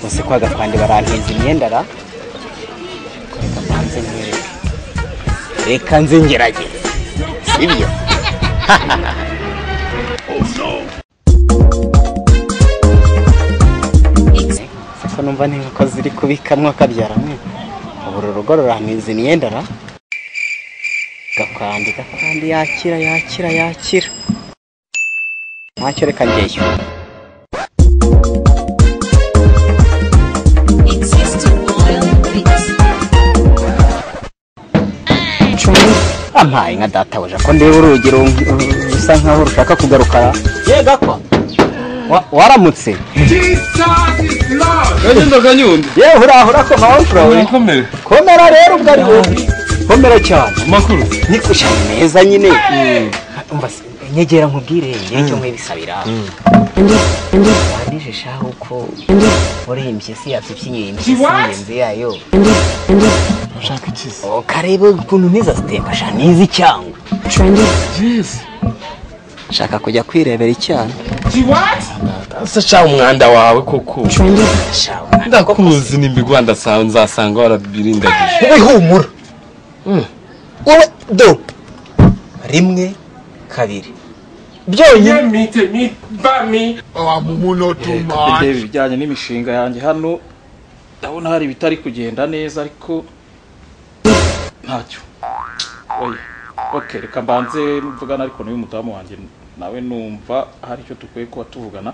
Bose kwa Gakwandi barantiza imyenda ra. Reka mbanze nkwereke. Reka nze ngerageze. Sibyo? Oh no. Siko numva n'inkoko ziri kubikamwa kabyara mwe. Ubu rugo rurantiza imyenda ra. Gakwandi Gakwandi yakira yakira yakira. Ntacyo reka ngeyo. Ampaye nka databuja ko ndeba urugero rusa nkaho rushaka kugaruka. Ye Gakwa, waramutse. Kanyundo Kanyundo. Ye uraho urakoma wamfura. Komera. Komera rero ubwo ari wowe. Komera cyane. Amakuru. Nikushye neza nyine. Umva nyegera nkubwire icyo nkibisabira. Wanije shaho uko uri impyisi yatupyinyeye impyisi ngenzi yayo. Ushaka iki se? Karebe ukuntu ntiza sitemba sha nizi cyangwa. Yes. Shaka kujya kwirebera icyana. Asa sha umwanda wawe koko. Ndakuzi nimbi Rwanda nzasanga warabirindagije. Wowe humura. Wowe do. Rimwe kabiri. Byonyine mite bami. Ibijyanye n'imishinga yanjye hano ndabona hari bitari kugenda neza ariko ntacyo. Oya. Okay, reka mbanze mvugana ariko n'uyu mudamu wanjye nawe numva hari icyo dukwiye kuba tuvugana.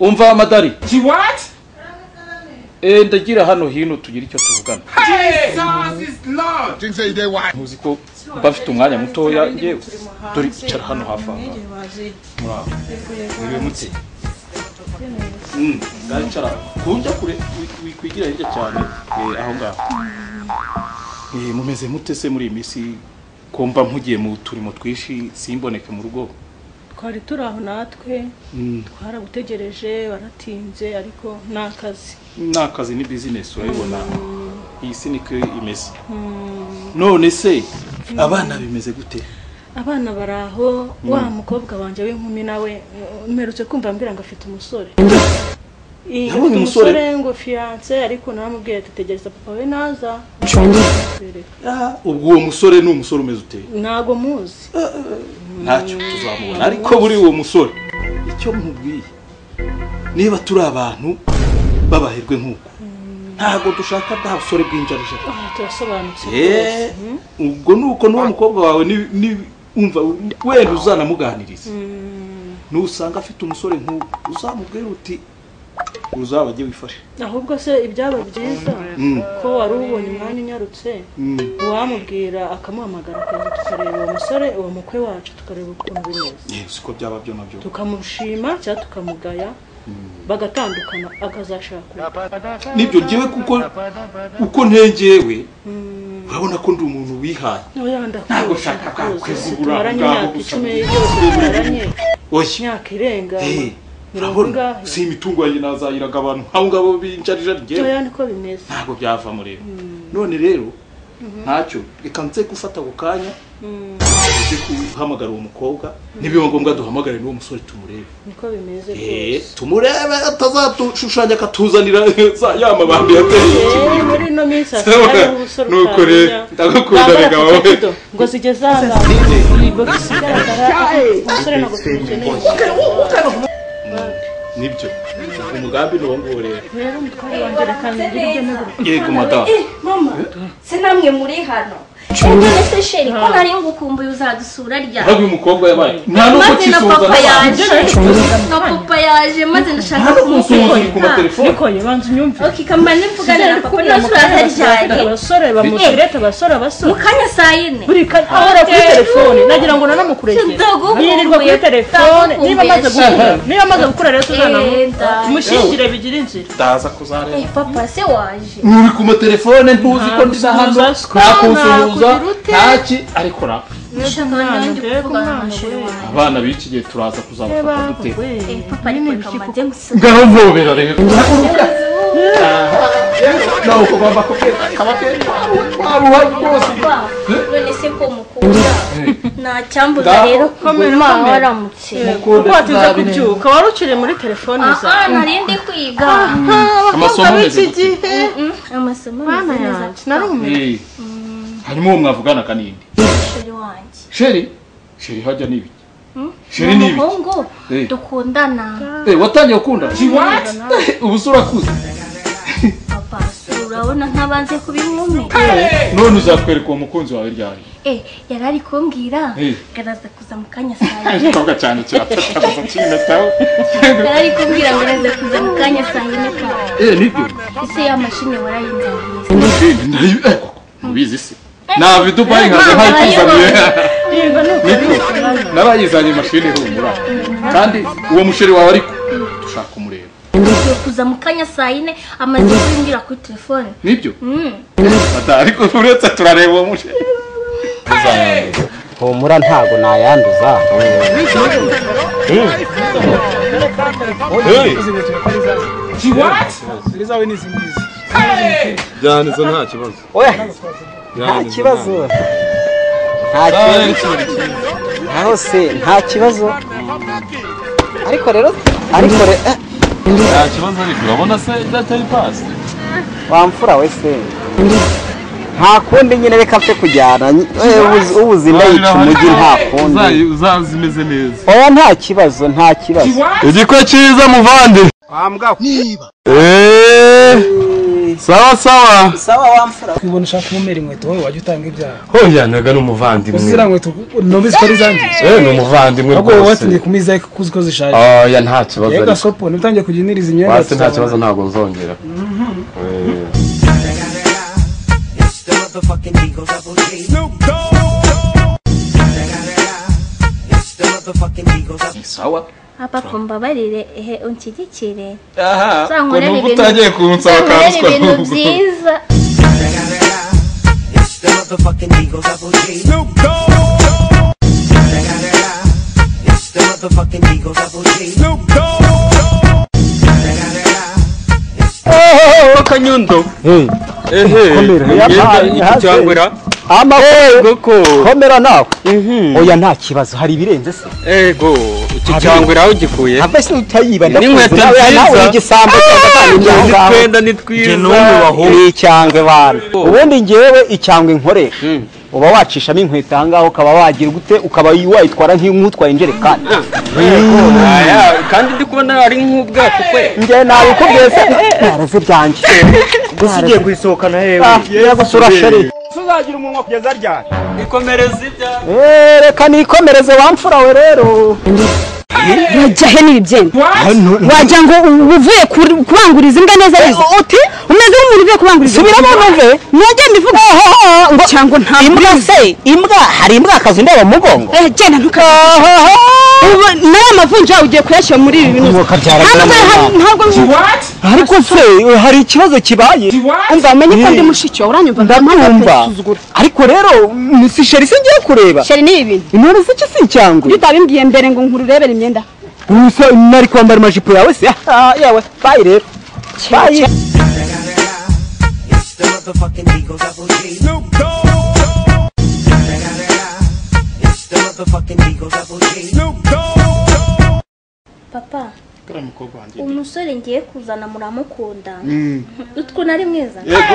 Umva Madari. What? Ndagira hano hino tugira icyo tuvugana. Jesus is Lord. Ntuzi ko bafite umwanya mutoya ngewe. Dore icara hano hafi aho. Muraho. Uriwe mutse. Ngacara kujya kure wikwigira hirya cyane aho ngaho. Mumeze mute se muri iyi minsi ko mba mpugiye mu turimo twishi simboneke mu rugo? Twari turi aho natwe twaragutegereje waratinze ariko nakazi. Nakazi ni business urabibona. Iyi si niko imeze. None se abana bimeze gute? Abana baraho wa mukobwa wanje w'inkumi nawe mperutse kumva mbwira ngo afite umusore. Yabonye umusore ngo fiancé ariko naramubwiye tutegereza papa we naza. Ubwo uwo musore ni umusore umeze ute? Ntago muzi. Ntacyo tuzamubona ariko buri uwo musore icyo mubwiye niba turi abantu babahirwe nkuko ntago dushaka bwa busore bw'injarije. Turasobanutse. Ubwo nuko n'uwo mukobwa wawe ni umva wenda uzanamuganiriza. Nusanga afite umusore nkuko uzamubwira uti uzaba wifashe. Ahubwo se ibyaba byiza ko wari ubonye umwanya unyarutse uwamubwira akamuhamagara akaza tukareba uwo musore uwo mukwe wacu tukareba ukuntu bimeze. Siko byaba byo nabyo. Tukamushima cyangwa tukamugaya bagatandukana akazashaka. Nibyo ngewe kuko uko ntengewe urabona ko ndi umuntu wihaye. Ntabwo shaka kwezibura ngaho gusa. Oya. Imyaka irenga. Urabona si imitungo yanjye nazayiraga abantu aho ngabo binjarija ngewe. Oya niko bimeze. Ntabwo byavamo rero. None rero ntacyo reka nze gufata ako kanya nze guhamagara uwo mukobwa nibiba ngombwa duhamagare n'uwo musore tumurebe. Niko bimeze rwose. Tumurebe atazatushushanya akatuzanira ya mabandi yateye. Muri ino minsi hari ubusore. Nuko rero ndagukunda rega wowe. Ngo zigeze aha. Box igaragara umusore ntabwo tumukeneye. Nibyo umugambi ni uwo rero. Rero mutware wanjye reka ngire ibyo ntegura. Yego madamu. Mama se namwe muri hano. None se sheri ko nari ngukumbuye uzadusura rya. Ntabwo uyu mukobwa yabaye. Nta nubwo kisuhuza na papa yaje maze ndashaka kumusuhuza. Niko banza unyumve. Okay kamane mvugana na papa nasuza ryari. Abasore bamutireta abasore abasore. Mu kanya saa 4. Buri kanya ahora kuri telefone nagira ngo nanamukurekere. Yirirwa kuri telefone niba amaze gukura. Niba amaze gukura rero tuzanamu. Tumushyingire bigira inzira. Ndaza kuzareba. Papa se waje. Uri ku telefone ntuzi ko ndi hano. Nta kunsuhuza. Ntaki ariko ra. Abana b'iki gihe turaza kuzabafata dute? Papa ariko kamanze gusa. Ngaho mpobera rero. Naho ugomba kubwira kababyeyi waruha rwose. None se ko mukunda Nta cyambuza rero Komera, ma komera. waramutse. Kuko watinze kubyuka wari ukiri muri telefone Aha zawe. nari ndi kwiga. Amasomo Abakobwa ameze b'iki gute? gihe. Amasomo Bana ameze neza. yanjye narumiwe. Eh. Hanyuma uwo mwavuganaga ninde? Sheri wanjye. Sheri? Sheri hajya ni ibiki? Sheri ni ibiki? Umuhungu Eh. dukundana. Eh, watangiye gukunda? Ubu se urakuze? Papa, urabona ntabanze kuba inkumi. None uzatwereka uwo mukunzi wawe ryari? Eh, yari ari kumbwira Eh. ngo araza kuza mu kanya saa yine. Igikobwa cyane kirataza kinataho. Yari ari kumbwira ngo araza kuza mu kanya saa yine kare. Eh, nibyo. Ese ya mashini warayinzaniye? Ndayi eh, mubizi se. Nava i Dubai nkaza nkayikuzaniye. Yego ni uko. Niko. Narayizanye mashini humura. Kandi uwo musheri wawe ariko dushaka kumureba. Agiye kuza mu kanya saa yine amaze kumbwira kuri telefone. Nibyo? Ata ariko uretse turareba uwo musheri. Humura ntago nayanduza. Byanizo nta kibazo. Oya, nta kibazo. Nta kibazo. Ntaho se nta kibazo. Ariko rero Nta kibazo ariko urabona se idatari pasi. wamfura we se. Nta kundi nyine reka mfe kujyana. Ubuzi ndayica umujyi nta kundi. Uzaza imeze neza. Oya nta kibazo, nta kibazo. Igikwe cyiza muvandi. Niba. Sawa sawa. Sawa wamfura. Ubona ushaka kumumera inkweto wowe wajya utanga ibyaha. Hoya naga n'umuvandimwe. Uzira nkweto nubizi ko ari zanjye. Eh, ni umuvandimwe Ahubwo wowe rwose. watindiye kumiza kuko uzi ko zishaje. Oya nta kibazo Yega ariko. sopo nitangiye kujya imyenda. Wase nta kibazo ntabwo nzongera. Sawa. Papa mbabarire ehe unshyigikire. Aha. Uzankorere Ko numva ibintu- utagiye kunsaba ka Uzankorere ruswa. ibintu byiza. Kanyundo. Ehe. Komera. Icyangwera. Amahoro. Koko. Komera nawe. Oya nta kibazo hari ibirenze se. Ego, iki cyangwera aho gikuye. Have se utayiba N'inkweto ndakuzi nawe nawe nziza. igisambo cyangwa ngaho. Twenda ni twiza. Ni icyangwe bana. Ubundi ngewe icyangwe nkoresha. Uba wacishamo inkweto aha ngaho ukaba wagira gute ukaba wayitwara nk'utwaye injerekani. Aya, kandi ndi kubona ari nk'ubwato kwe. Njye nabikubwiye se naraze byanjye. Gusa ugiye kuyisohokana hewe. Yagusura sheri. Tuzagira umunwa kugeza ryari? Ikomereza ibyawe. Eh, reka nikomereze wamfura we rero. Wajya he n'ibibyembe wagira ngo uvuye kubanguriza imbwa neza neza uti umeze nk'umuntu uvuye kubanguriza Subiramo numve. Nugenda ivuga Ngo cyangwa nta imbwa se imbwa hari imbwa akazi ndeba mu mugongo. Eh, genda ntukavuge ubu n'aya mavunja yawe ugiye kuyashyira muri ibi bintu Umwuka byara ntabwo Ariko se hari ikibazo kibaye. Umva umenye ko ndi mushiki wawe uranyumva Ndabyumva. Ariko rero ni si sheri se ngiye kureba. Sheri ni ibi bintu Intore se iki si icyangwe. iyo utabimbwiye mbere ngo nkururebere imyenda Gusa nari kwambara amajipo yawe se. Ah, yewe bayi rero. Bayi. Papa, umusore ngiye kuzana muramukunda. Utwo nari mwiza Yego.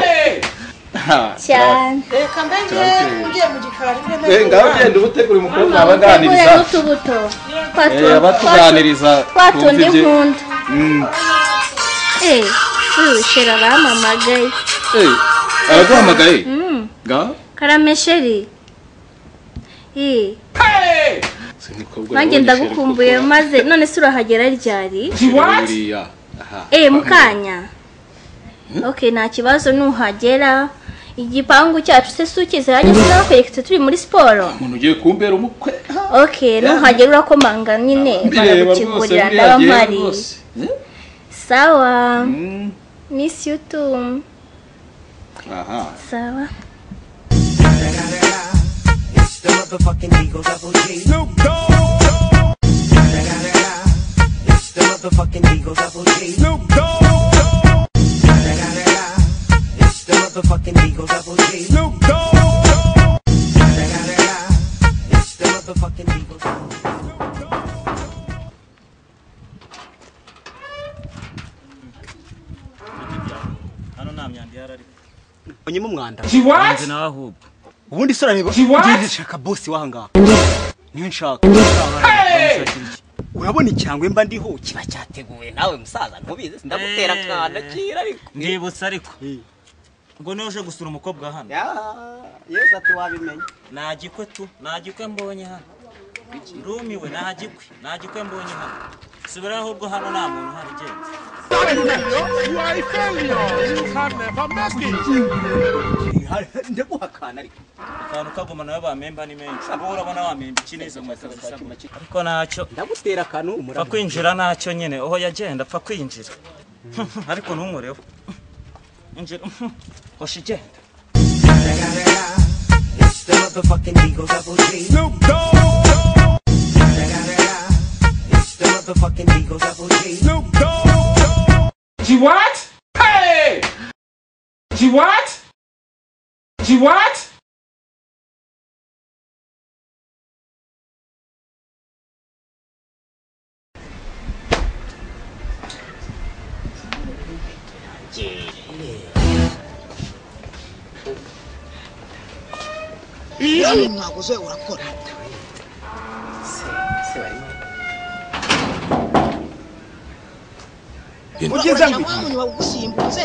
cyane. Reka mbe ngiye mu gikari mbe Eh, ngaho genda ubutegura umukobwa abaganiriza. Utegure n'utubuto. Eh, abatuganiriza. Twatundi twumva ibyo- nkunda. Eh, uyu sheri arampamagaye. Eh, araguhamagaye? Ngaho? Karame sheri. Eh, Si umukobwa nanjye yabonye ndagukumbuye sheri maze none se urahagera ryari? koko. Buriya. Aha. Eh, mukanya. Okay, nta kibazo nuhagera. Igipangu cyacu se sukize hajya sinakwereka turi muri siporo. Umuntu ugiye kumbera umukwe. Okay, nuhagera urakomanga nyine Mbireba rwose baragukingurira buriya ndaba agiye mpari. rwose. Sawa. Mm. Miss you too. Aha. Sawa. motherfucking Eagles. Hano nta myanda ihari ariko. Onyemo umwanda. Nzi nawe ahubwo. Ubundi sura reba. Ndashaka boss wahangaha. Niwe nshaka. Urabona icyangwe mba ndiho kiba cyateguwe nawe musaza ntubizi ndagutera akana kira ariko. Ndibutse ariko. Ngo niwe uje gusura umukobwa hano. Yesu ati wabimenye. Nta gikwe tu, nta gikwe mbonye hano. Rumiwe nta gikwe, nta gikwe mbonye hano. Subira ahubwo hano nta muntu uhari ugenda. You are a failure. You can never make it. Ndaguhakana ariko. Akantu kagoma nawe bamemba ni menshi. Abo urabona wamemba iki n'izo nkweto zisa. Ariko ntacyo. Ndagutera akantu umurabyo. Pfa kwinjira ntacyo nyine. Oho yagenda pfa kwinjira. Ariko ntunkoreho. Injira. Hoshi genda. It's the motherfucking Eagles Double G. Snoop Dogg. It's the motherfucking Eagles Double G. Snoop Dogg. She what? Hey! She what? She what? Mwaguze urakora. Se barimo. Ugeze ngo umuntu wagusimbuze.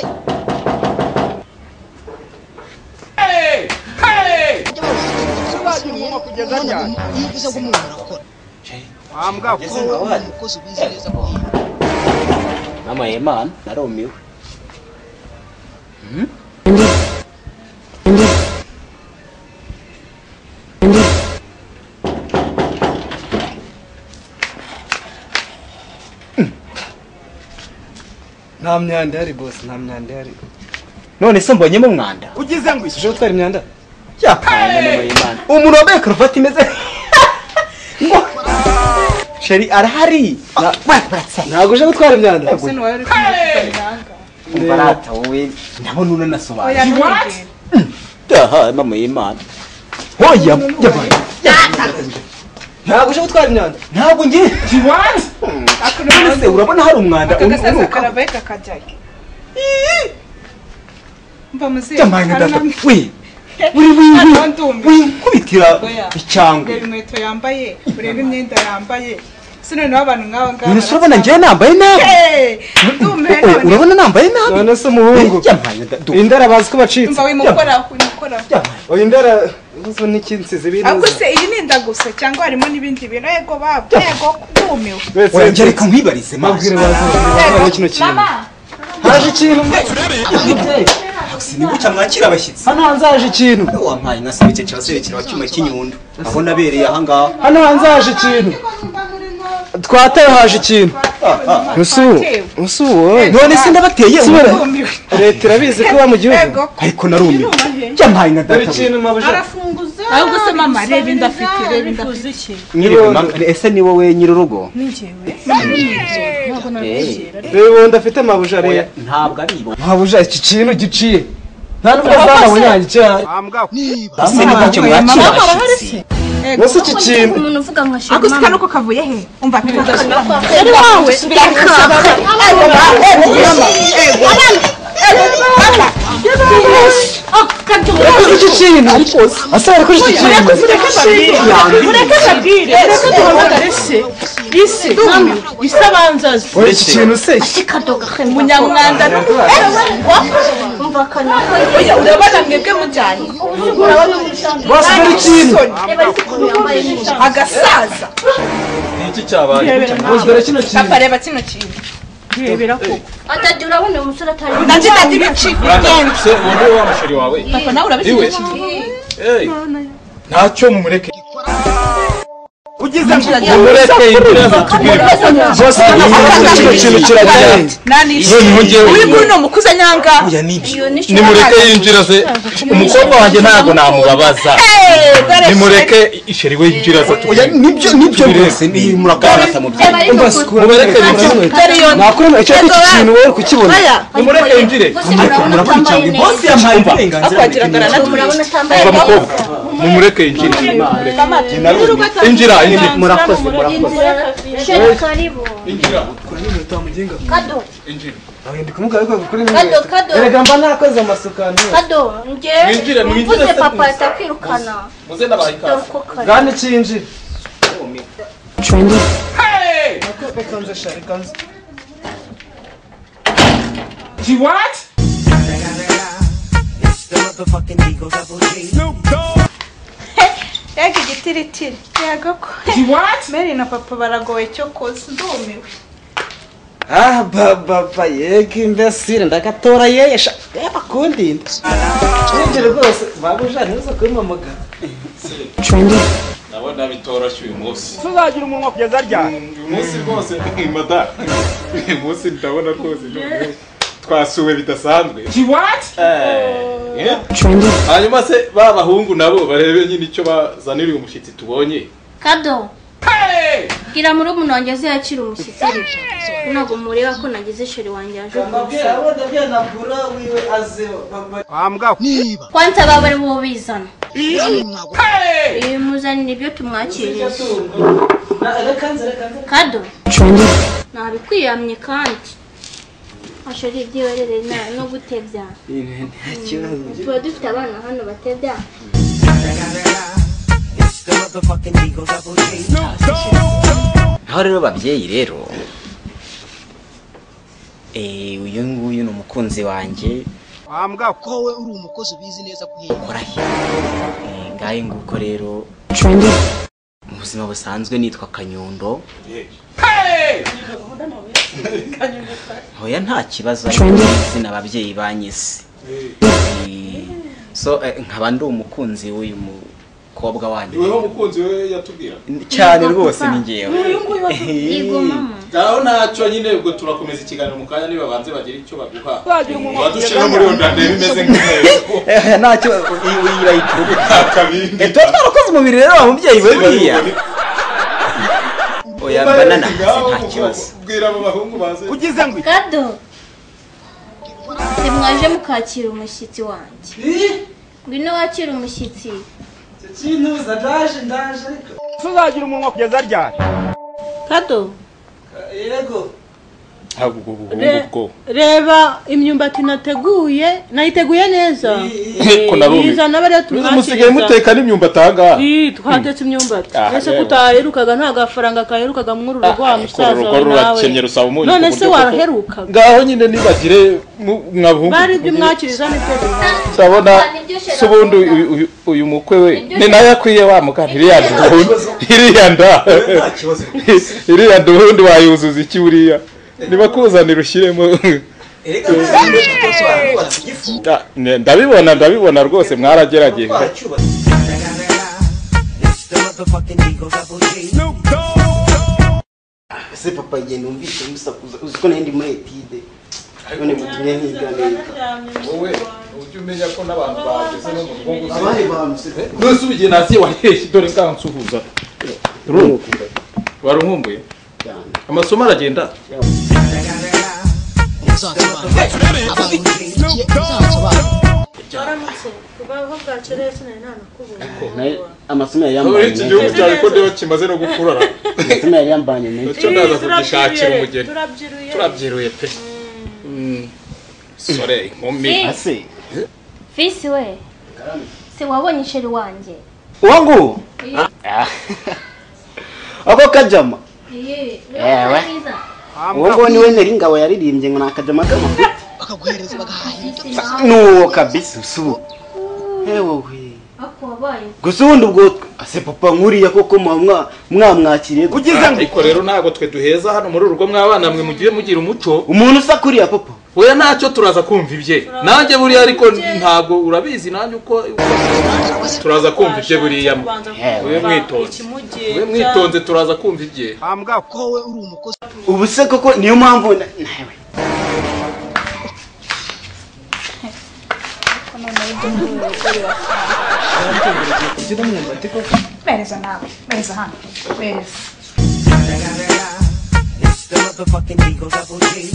Hey! Hey! Uzagira umunwa kugeza ryari? Iyo uvuze ngo umuntu arakora. Wambwa Ugeze ngo wari. Umukozi ubizi neza ko Mama Yemana narumiwe. Nta myanda ihari boss, nta myanda ihari. None se mbonyemo umwanda. Ugize ngo Ushobora gutwara imyanda? Yapana mama Yemana. Umuntu wambaye karuvati imeze ngo Sheri arahari. Ntabwo uje gutwara imyanda? Ese ni wowe uri kumutanga? Umva wowe ndabona unanasobanura. Oya ntumbwire. Aha mama Yemana. Hoya yabaye. Ntabwo uje gutwara imyanda? Ntabwo ngiye. She what? None se urabona hari umwanda Aka gasaza unuka. karabaye kakajyayo. Mva muzehe. Yamaye nka data. We. Uri Hano ndumiwe. winkubitira Oya. icyangwe. Reba inkweto yambaye, urebe imyenda yambaye. Se noneho abantu nk'aba ngaba. None se urabona njyewe nambaye nabi. Hey! Ndumiwe Oh, none. urabona nambaye nabi. None se umuhungu. Yamaye data. Indara bazi ko bacitse. Umva wimukoraho, wimukoraho. Oya indara uzo n'ikinsizi ibintu. Ahubwo se iyi ni inda gusa cyangwa harimo n'ibindi bintu? Yego baba, yego ndumiwe. Oya njye reka nkwibarize maso. Babwire baze kino kintu. Mama! Haje ikintu. Sinibuca mwakira abashyitsi. Hano hanze haje ikintu. Wampaye nka serekera serekera wa cyuma cy'inyundo. Aho nabereye aha ngaha. Hano hanze haje ikintu. Twataye haje ikintu. Usu wowe. None se ndabateye. Ndumiwe. Leta irabizi ko iba mu gihugu. Yego. Ariko narumiwe. Yampaye nka Dore data. ikintu mabuja. Arafunguza. Ahubwo se mama, reba inda afite, reba inda afite. Nyiri mama, ese ni wowe nyir'urugo? Ni njyewe. Ntabwo nabikira. Reba uwo ndafite mabuja Oya, reba. ntabwo ari ibo. Mabuja iki kintu giciye. Nta nubwo zanabonye yanjye cyane. Wambwa Ese ni gutyo mwakira abashyitsi. Nose iki kintu. Umuntu uvuga nka Sheri Ako se mama. kano ko kavuye he? Umva Yari wawe. Yakoze iki kintu. Asa yakoze iki kintu. Mureke mbabwire. Mureke duhamagare se. Ise. Ise abanza aze. Oya iki kintu se. Kadoga Umunyamwanda Umva kanako. Oya urabona mwebwe mujyanye. Urabona umushanga. Boss dore ikintu. Reba ariko ukuntu yambaye neza. Agasaza. Ni iki cyabaye? Boss dore kino kintu. Papa reba kino kintu. Rebera koko. Atati urabona uyu musore atari. Nanjye ndajya ibicika igenda. Se uwo ni wa musheri wawe. Papa nawe Iwe. urabishyigikiye. Hey. Ntacyo mumureke. Ugize ngo Mumureke yinjire azatubwire. Boss kino kintu kiragenda. Nani? Noneho njyewe. Uyu nguyu ni umukuze nyanga. Oya nibyo. Iyo ni Nimureke yinjira se. Umukobwa wanjye ntabwo namubabaza. Hey, dore Nimureke isheri we yinjira Oya azatubwire. nibyo nibyo rwose ni murakarata mu byo. Umva sikura. Mumureke yinjire. Dore iyo Nakuri icyo iki kintu wowe uri kukibona. Aya. Nimureke yinjire. Rwose murabona Murabona atambaye icyangwe. neza. Boss yampaye uburenganzira. Akwagira ngo aranatubeshya. Murabona atambaye Umva neza. mukobwa. Mumureke yinjire. Injira, injira. Murakoze, murakoze. Sheri karibu. Injira. Kado. Injira. Ndi kumubwira ariko gukora Kado, kado. Erega mba nakoze amasukano. Kado, nge Mwinjire, mwinjire mvuze se papa atakwirukana. Muze nabaha ikaze. Bwana ikinjira. Hey! Reka nze sha, reka nze. She what? It's the motherfucking Eagle Double G. Yaga igitiritiri. Yaga ko. She what? Mary na papa baragowe cyo koza ndumiwe. Ah baba yego imbesire ndagatora yeye sha reba kundinda. Injira rwose babuja ntuza kumpamagara. Ndabona bitoroshye uyu munsi. Tuzagira umunwa kugeza ryari? Uyu munsi rwose mada. Uyu munsi ndabona rwose twasuwe bidasanzwe. She what? Hanyuma se ba bahungu nabo barebe nyine icyo bazanira uyu mushyitsi tubonye. Kado. Gira muri umuntu wanjye aze yakira umushyitsi ariko. Ntabwo mureba ko nagize sheri wanjye aje Ndabwira abo ndabwira na bura wiwe aze baba. Niba Kwanza baba ari bo bizana. Muzanira ibyo tumwakiriye. Reka nze, reka nze. Kado. Nabikwiyamye kandi. Ashori ibyiwerere no gutebya. Tuba dufite abana hano batebya. It's the motherfucking Eagle Double G. Aho rero babyeyi rero uyu nguyu ni umukunzi wanjye ko wowe uri umukozi ubizi neza kuhira. ukora he? Ngahe nguko rero mu buzima busanzwe nitwa Kanyundo. Oya nta kibazo ariko izina ababyeyi banyise. So nkaba ndi umukunzi w'uyu mukobwa wanyu. Niweho umukunzi we yatubwira. Cyane rwose ni njyewe. Yego mama. Ngaho ntacyo nyine ubwo turakomeza ikiganiro mu kanya niba banze bagira icyo baguha. Badushira muri onda ndebe imeze nk'intebe. Ntacyo iyi bayituruka. Akabindi. Tuba twarakoze umubiri rero wa mubyeyi we buriya. Oya mbana nahaze nta kibazo. Bwira abo bahungu baze. Ugize ngo Kado. Se mwaje mukakira umushyitsi wanjye. Ngwino wakira umushyitsi. Kintuza ndaje ndaje ariko. tuzagira umunwa kugeza ryari? Kado. Yego. Ntabwo ubwo buhungu bwo. Reba imyumbati nateguye, nayiteguye neza. Ko narumiwe. Izana bariya Musigaye muteka n'imyumbati aha ngaha. Twatetse imyumbati. Ah, Ese yewe. kutaherukaga nta gafaranga kaherukaga muri uru rugo wa musaza Urugo wawe nawe. rurakennye rusaba umunyu. None ku se buryo koko- waraherukaga? Ngaho nyine nibagire mwabahungu. Bari ibyo mwakiriza nibyo bihaye. Ndabona se ubundi uyu mukwe we ni nayo akwiye wa mugani iriya nda iriya nda iriya nda ubundi wayuzuza iki buriya nibakuzanira ushyiremo. Erega rwose igifu. Ndabibona ndabibona rwose mwaragerageje. It's the motherfucking Eagle Double G. Ese papa igihe numvise musakuza uzi ko nari ndi muri etide none mutumye nkiga neza. Wowe ujye umenya ko n'abantu bageze no mu rugo ngo Abahe bantu se? Nose ubigiye nasi waheshye dore ngaho nsuhuza. Wari unkumbuye? Amasomo aragenda. Waramutse. Kubaho bwacereye sinari nanakubonye. Amasomo yari Muri yambanye iki gihugu cyawe ko ndiho kimaze no gukurara. Amasomo yari yambanye menshi. Icyo ndaza kugishakira umugeni. Turabyiruye. Turabyiruye pe. Sore inkumi. Ase Fisi we. Se wabonye sheri wanjye. uwo nguwo ako kajama. Ewe. Uwo nguwo niwe Neri Ngabo yaririmbye ngo ni akajama k'amafuti. Bakaguhereza bagahahira. Nuwo kabisa usubu. Ewe we. Ako wabaye. Gusa ubundi ubwo ase papa nkuriya koko mwamwakiriye Ugize ngo Ariko rero ntabwo twe duheza hano muri uru rugo mwabana mwe mugiye mugira umuco. Umuntu usa kuriya papa. Oya ntacyo turaza kumva ibye. Nanjye buriya ariko ntabwo urabizi nanjye uko turaza kumva ibye buriya. Wewe mwitonze. Wewe mwitonze turaza kumva ibye. Ko wowe uri umukozi Ubu se koko niyo mpamvu nawe. Mereza nawe. Mereza hano. Mereza. It's the motherfucking Eagle Double G.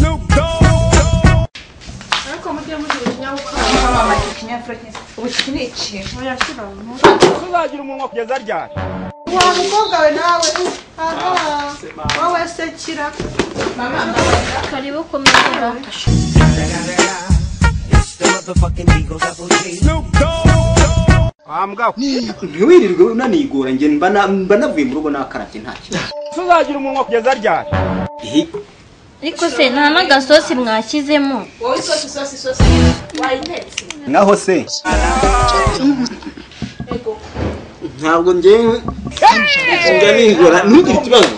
Ariko mujye mugira ikinyabupfura. Mama ikinyabupfura cyinshi. Ubu iki ni ikintu. Oya shira. Uzagira umunwa kugeza ryari? Wa mukobwa we nawe. Aha. Wowe se kira. Mama karibu kumeza. Ntiwirirwe unanigora nge mba navuye mu rugo nakarabye nta kibazo. Uzagira umunwa kugeza ryari? Ariko se nta n'agasosi mwashyizemo. Wowe isosi isosi isosi wayitetse. Naho se Ego. Ntabwo ngewe njya nigora ntugire ikibazo.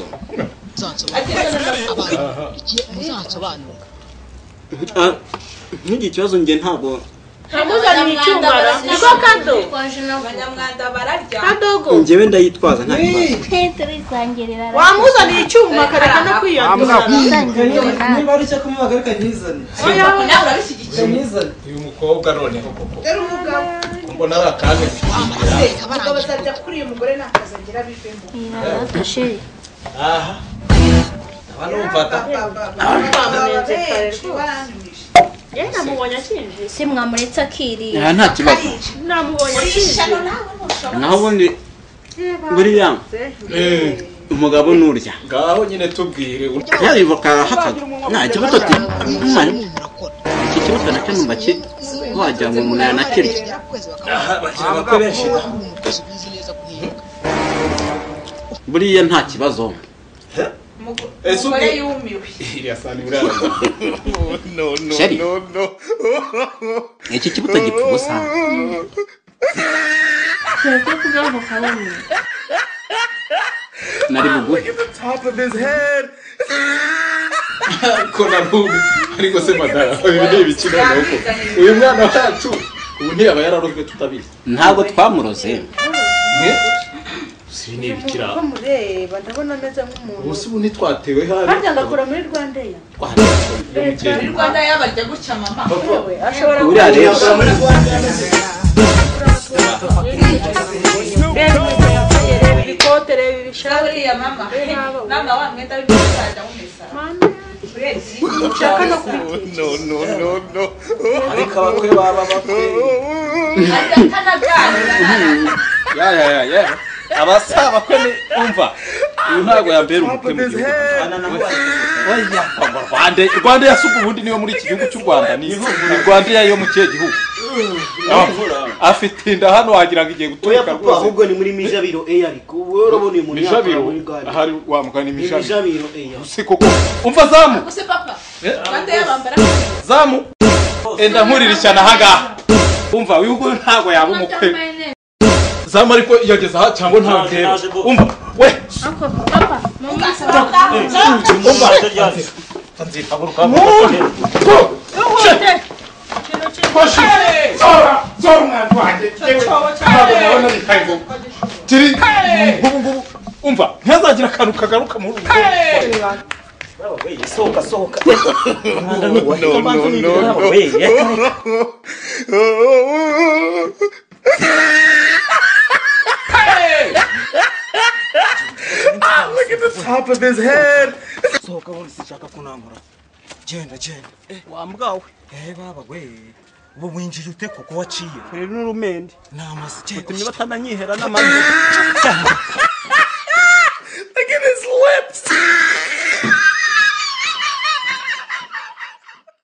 Ntugire ikibazo nge ntabwo. Ntamuzanira icyuma ra. Niko kado. Abanyamwanda bararya. Kadogo. Ngewe ndayitwaza nta kibazo. Turisangirira. Wamuzaniye icyuma akareka no kwiyanduza. Niba ari icyo kumubaga reka nkizane. Oya nawe urabishyigikiye. Nkizane. Uyu mukobwa noneho koko. Dore umugabo. Mbona ari akaje. Umugabo azarya kuri uyu mugore nakazagira bivemo. Aha. Aba numfata. Namubonye akinje. Se mwamuretse akirira. Nta kibazo. Namubonye akinje. Naho ubundi buriya umugabo nurya. Ngaho nyine tubwire. Yaribuka hakaga. Nta kibazo ati. Iki kibazo nacyo numva ki wagira ngo umuntu yanakirya. Aha bakira benshi. Buriya nta kibazo. Umugore yumiwe. Iriya sani buriya. No no no no. Iki kibuto gipfa ubusa. Nari buguhe. Ko narubu ariko se madara ibi ni ibiki noneho ko uyu mwana wacu ubu ntiyaba yararozwe tutabizi. Ntabwo twamuroze. Si ni ibikira. Ko mureba ndabona ameze nk'umuntu. Ubu se ubu ntitwatewe hari. Harya ngakora muri Rwanda ya. Muri Rwanda yabarya gutya mama. Ashobora Uriya rero. Reba ibikote reba ibishati. Uriya mama. Mama wa mwenda w'ibisajya wumesa. Ushaka no kubitira. No no no no. Ariko abakwe baba bakwe. Ya ya ya ya. Abasaba ko ni umva uyu ntago yambera umukwe mu gihugu. Oya Rwanda Rwanda yasuka ubundi niyo muri iki gihugu cy'u Rwanda ni Rwanda yo mu kihe gihugu. Afite inda hano wagira ngo igiye guturika rwose. Ahubwo ni muri Mijabiro Air ariko urabona uyu muntu yakora muri Rwanda. Ahari wa mugani Mijabiro Air. Si koko umva zamu. Use papa. Rwanda yabambara. Zamu. Enda nkurira ishyana ahangaha. Umva uyu nguyu ntago yaba umukwe. Zamu ariko yageze aha cyangwa nta ndeba. Umva we. Uncle papa mama Umva. Nzitaburuka. Koshi. Zora, zora umwana wanjye. Kiri ngubu umva ntazagira akantu kagaruka muri ubu. Sohoka sohoka. No no no no. Look at the top of his head. Sohoka ubundi sinshaka kunangura. Genda genda. Wa mbwawe. Baba we. Ubu winjije ute koko waciye? Rero n'urumende. Namase utumye batananyihera n'amazi.